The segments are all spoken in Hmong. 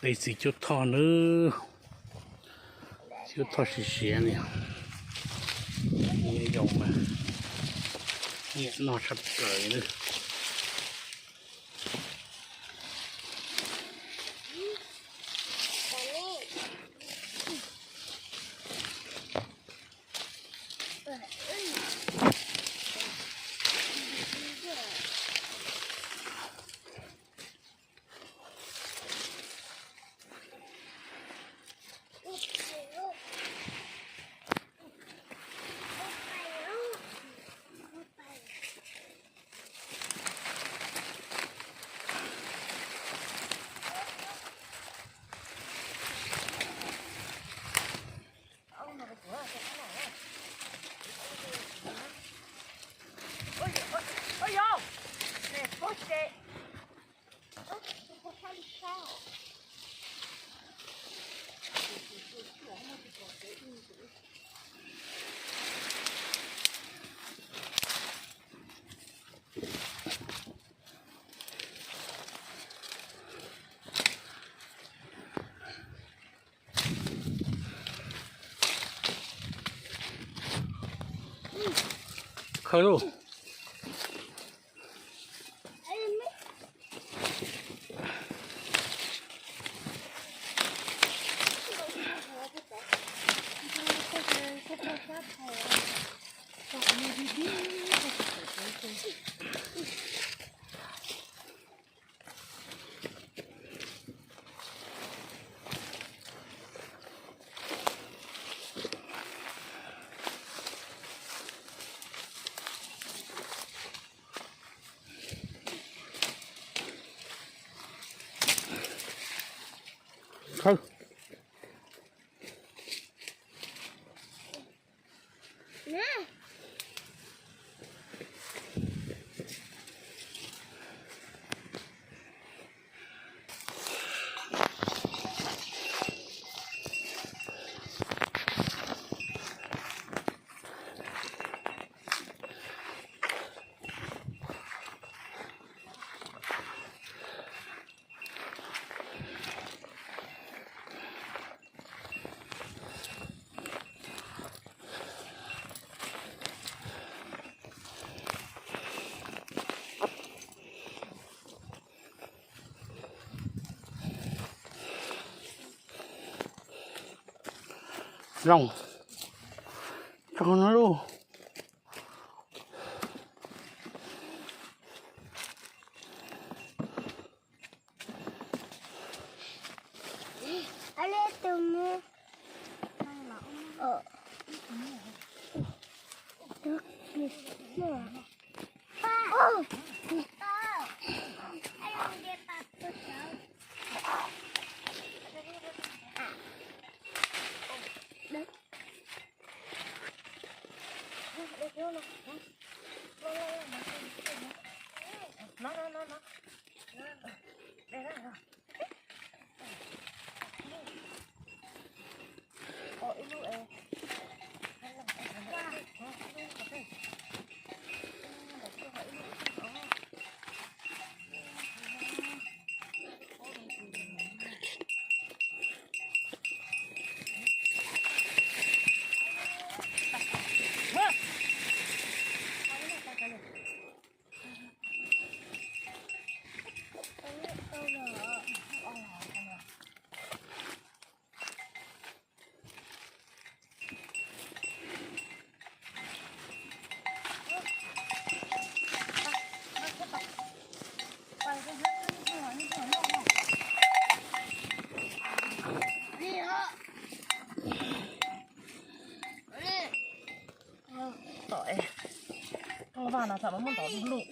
Tej txiv cuab thoj nawb, cuab thoj siav siav ne, nyiam yoo mas nyiam noj tshaj plaws nawb. Khaws lauj. Khawb. Zoo, zoo no lauj. Tom, vaj no txawm muab ntov du lug.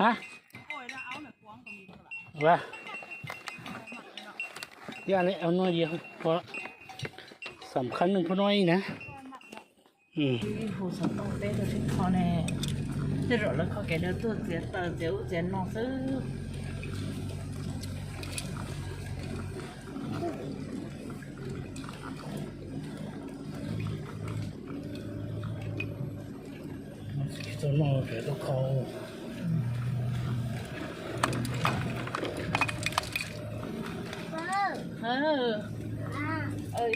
Hab, ua, yog le no yog ua xam khab neej phab no ib na. Hu xov tooj peb tug sib kho ne, tej zaum lawv kho kev lawv tuaj txiav taws txiav ub txiav no xwb. Tsis tau noj tseem tuaj kho.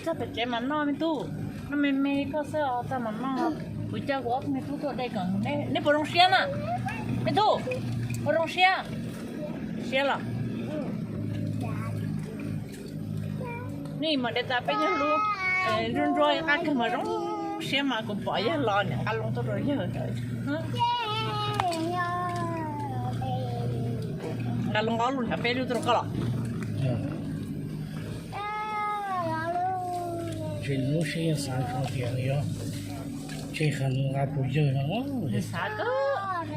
Txog pem tsev mas noj me tub, noj me me koj xwb os, txog mas noj. Kuv coj kuv ob tug me tub tuaj de kom nej puas zoo siab na? Me tub, puas zoo siab? Siab los? Nej mam de tas peb nyuag hlub, nruab nruab qab kawg mas zoo siab mas kuv pom yawg los niam nqa loo tuaj rau yawg. Nqa loo ob lub niam peb lub tuaj rau koj los. Tsis lub siab yeej xav tias yog tseg qhov nqa rau yawg no. Xav kawg,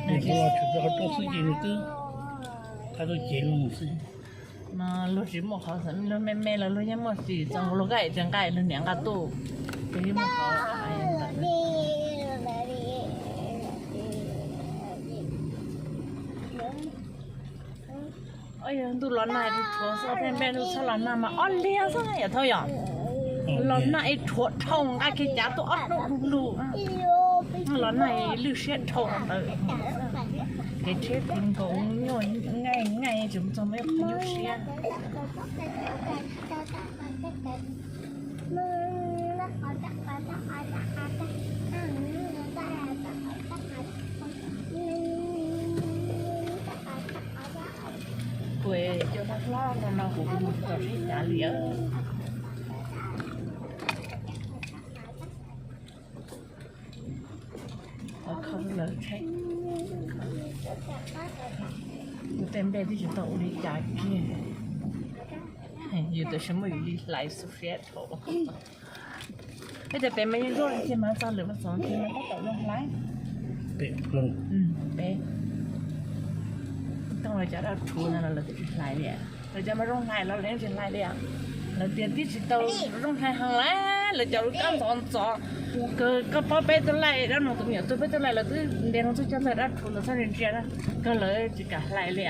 nws los tshwm rau qhov rooj xwb ces nws twb qab tuaj cev no xwb. No luag tsis muaj qhov, luag me me los luag yeej muaj tsis txog, luag nqa tsis nqa luag niam nqa tuaj, ces yeej muaj qhov. Yog ntuj los nag es rhuav xwb, tej npe ntuj txhob los nag mas ob liag xwb yom Thauj yom. Los nag es rhuav dhau nqa kiag cav tuaj ob hnub du lug. Los nag es lwj siab dhau ntawd. Kev tsheb pw nkaus nyuaj nqaij nqaij tseem txog me qhov nyuaj siab. Kuv coj hlob hlob no no kuv kuv mus tsis tau sib cav li. Qhov kho lawv tsheb, kuv tej npe twb tsis tau ua li cas kiag. Yus tam sim muab yus li hlais xub siab dhau. Peb tias pem mas yeej zoo li tiag mas txog lwm vas xov tiag mas tab tom zoo hlais. Peb, tooj lawv cov dab rhuv no lawv twb tsis hlais li. Lawv cov mas zoo hlais los lawv yeej tsis hlais li. Lawv tias twb tsis tau zoo hlais heev lawm, lawv cov lub kab ntxov ntxov kawg, koj paub peb tuaj laij dab no tus me nyuam tuaj peb tuaj laij lawv twb ntiav no txuj coj ntawm dab rhuv lawv txhob ntsia ntsia na, kawg lawv tsis kam hlais li.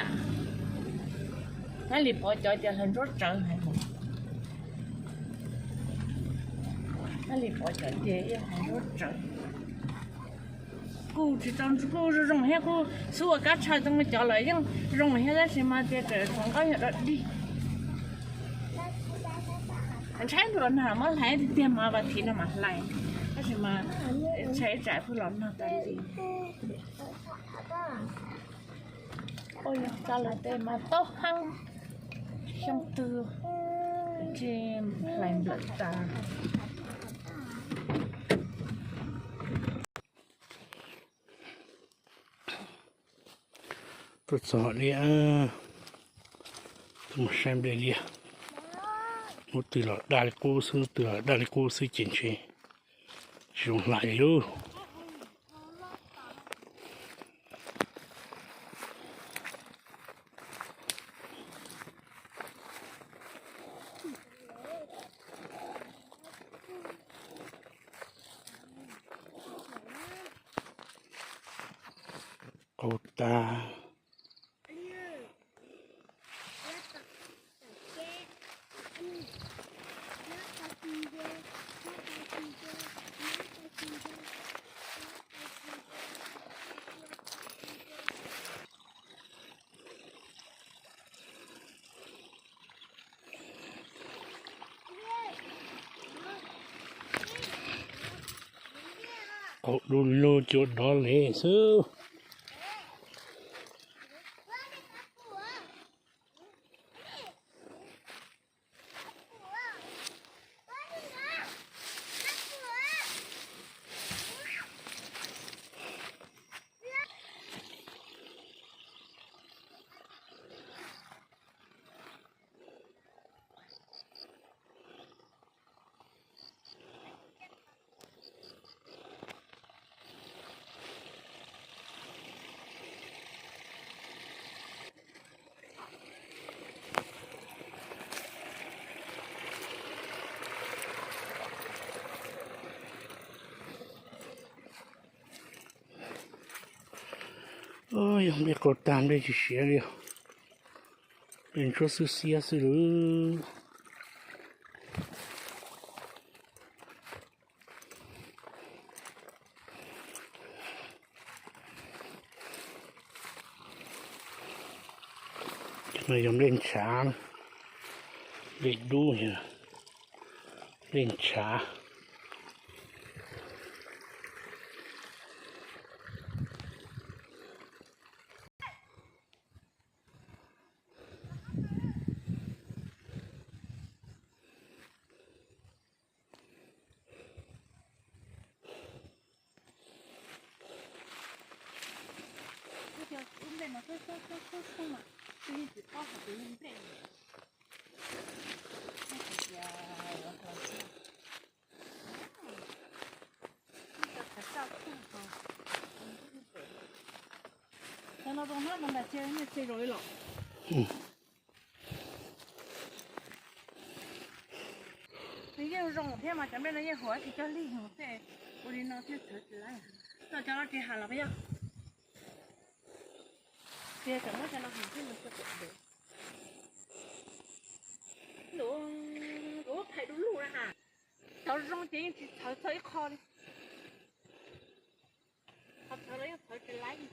Hab li pov cov tias hlais nruab tsawv hais mus. Hab li pov cov tias ib hlais nruab tsawv. Kuj tsis tau, kuj zoo zoo thiab, kuj xub ua kab tshaj tau cov lawm yeej zoo thiab tab sis mas tias tseem tshuav nqaij yog dog dig. Ntshai ntuj los nag muab hlais tiag tiag mas vas thiv no mas hlais, tab sis mas ntshai tsam pheej los nag tas li. Ua yog txaj lawm tej mas tau heev, xyoo twg tsis hlais nplawm tas. Tuaj txog li, tuaj mus saib nplej liaj. Hnub twg los daj li qub xwb, hnub twg los daj li qub xwb ces ntshe tsis zoo hlais li lauj. Qau tas. Qau du lug cua dov li xwb. Yog nplej qau tag, nplej tsis siav li, nplej ntshuab xwb xiab xwb lawm. No yog nplej ntshav, nplej dub, nplej ntshav. Cov no zoo na, no ntas tse, nyiaj txiag zoo li los. Nws yeej zoo thiab mas cov nplej no yeej huam tsis cog lig, tej ua li no thiaj txhawv tsis laib. Cov no tsis has los puas yog? Tsis, tseem muab cov no hais thiab nws txawj pem ntev. Ntuv, ntuv phais du lug na ha. Cov zoo ces yeej tsis txhawv txog ib qho li. Qhov txhawv los yeej txhawv tsis laib.